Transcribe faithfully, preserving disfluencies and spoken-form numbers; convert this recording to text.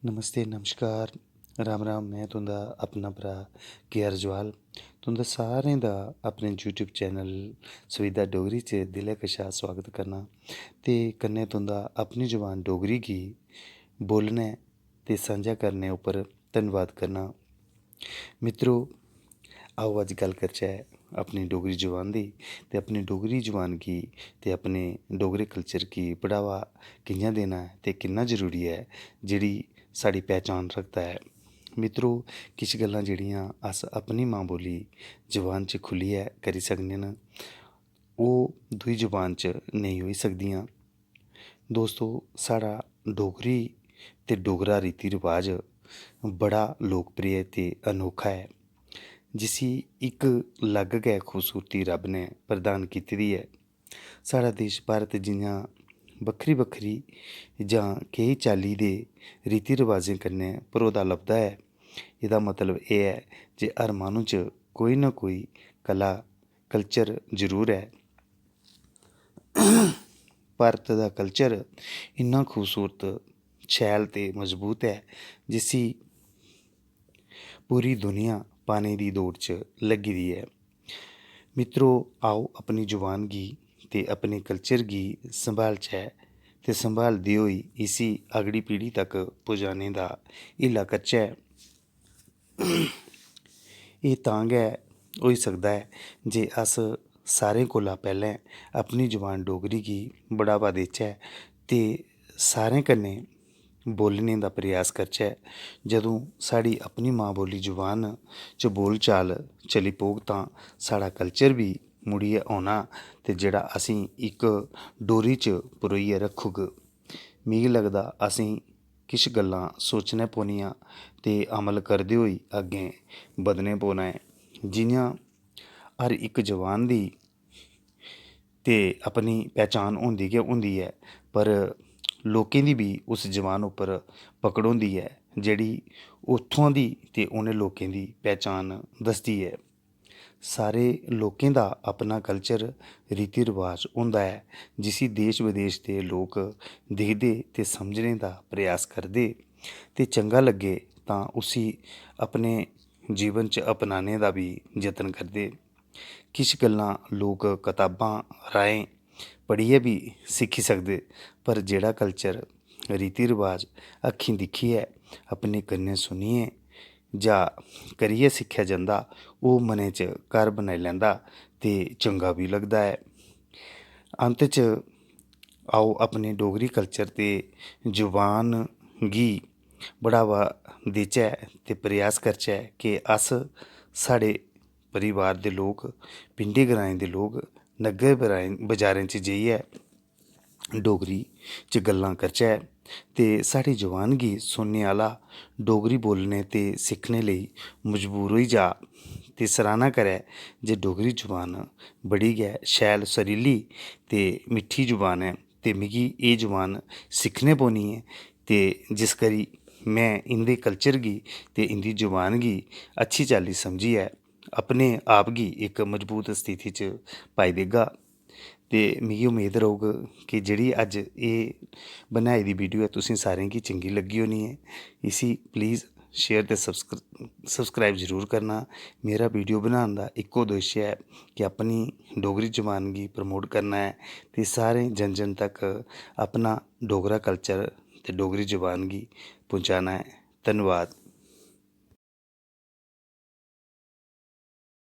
नमस्ते, नमस्कार, राम राम। में तुं'दा अपना भ्राऽ के आर जवाल, तुं'दा सारें दा अपने YouTube चैनल सुविधा डोगरी च दिलै कशा सुआगत करना ते कन्नै तुं'दा अपनी जुबान डोगरी गी बोलने ते सांझा करने उप्पर धन्नवाद करना। मित्रो, आओ अज्ज गल्ल करचै अपनी डोगरी जुबान दी ते अपनी डोगरी जुबान गी ते अपने डोगरी कल्चर गी बढ़ावा कि'यां देना ऐ ते किन्ना जरूरी ऐ, जेह्ड़ी साढ़ी पैह्चान रखदा ऐ। मित्रो, किश गल्लां जेह्ड़ियां अस अपनी मां बोली जुबान च खु'ल्लियै करी सकने न, ओह् दूई जुबान च नेईं होई सकदियां। दोस्तो, साढ़ा डोगरी ते डोगरा रीति रवाज बड़ा लोकप्रिय ते अनोखा ऐ, जिसी इक अलग गै खूबसूरती रब ने प्रदान कीती दी ऐ। साढ़ा देश भारत जि'यां बक्खरी बक्खरी जां केई चाल्ली दे रीति रवाजें कन्नै भरोए दा लभदा ऐ, एह्दा मतलब एह् ऐ जे हर माह्नू च कोई ना कोई कला, कल्चर जरूर ऐ। भारत दा कल्चर इन्ना खूबसूरत, शैल ते मजबूत ऐ, जिसी पूरी दुनिया पाने दी दौड़ च लग्गी दी ऐ। मित्रो, आओ अपनी जुबान गी ते अपने कल्चर गी संभालचै ते संभालदे होई इसी अगड़ी पीढ़ी तक पुजाने दा हीला करचै। एह् तां गै होई सकदा ऐ जे अस सारें कोला पैह्लें अपनी जुबान डोगरी गी बढ़ावा देचै ते सारें कन्नै बोलने दा प्रयास करचै। जदूं साढ़ी अपनी मां बोली जुबान च बोल चाल चली पौग तां साढ़ा कल्चर बी मुड़ियै औना ते जेह्ड़ा असें इक डोरी च परोइयै रक्खुग। मिगी लगदा असें किश गल्लां सोचने पौनियां ते अमल करदे होई अग्गें बधने पौना ऐ। जि'यां हर इक जबान दी ते अपनी पैह्चान होंदी गै होंदी ऐ, पर लोकें दी बी उस जबान उप्पर पकड़ होंदी ऐ, जेह्ड़ी उत्थुआं दी ते उ'नें लोकें दी पैह्चान दसदी ऐ। सारे लोकें दा अपना कल्चर, रीति रवाज होंदा ऐ, जिसी देश विदेश दे लोक दिखदे ते समझने दा प्रयास करदे ते चंगा लग्गे तां उसी अपने जीवन च अपनाने दा बी जतन करदे। किश गल्लां लोक कताबां राहें पढ़ियै बी सिक्खी सकदे, पर जेह्ड़ा कल्चर, रीति रवाज अक्खीं दिक्खियै, अपने कन्नै सुनियै जां करियै सिक्खेआ जंदा, ओह् मनै च घर बनाई लैंदा ते चंगा बी लगदा ऐ। अंत च आओ अपने डोगरी कल्चर ते जुबान गी बढ़ावा देचै ते प्रयास करचै कि अस, साढ़े परिवार दे लोक, पिंडें ग्राएं दे लोक नग्गे बराएं-, बजारें च जाइयै डोगरी च गल्लां करचै ते साढ़ी जुबान गी सुनने आह्ला डोगरी बोलने ते सिक्खने लेई मजबूर होई जा ते सराह्ना करै जे डोगरी जुबान बड़ी गै शैल, सरीली ते मिट्ठी जुबान ऐ ते मिगी एह् जुबान सिक्खने पौनी ऐ ते जिस करी में इं'दे कल्चर गी ते इं'दी जुबान गी अच्छी चाल्ली समझियै अपने आप गी इक मजबूत स्थिति च पाई देगा। ते मिगी उम्मीद रौह्ग कि जेह्ड़ी अज्ज एह् बनाई दी वीडियो ऐ, तुसें सारें गी चंगी लग्गी होनी ऐ। इसी please share ते सब्सक्र-, subscribe जरूर करना। मेरा वीडियो बनाने दा इक्को उद्देश्य ऐ कि अपनी डोगरी जुबान गी promote करना ऐ ते सारें जन जन तक अपना डोगरा कल्चर ते डोगरी जुबान गी पहुँचाना ऐ। धन्नवाद।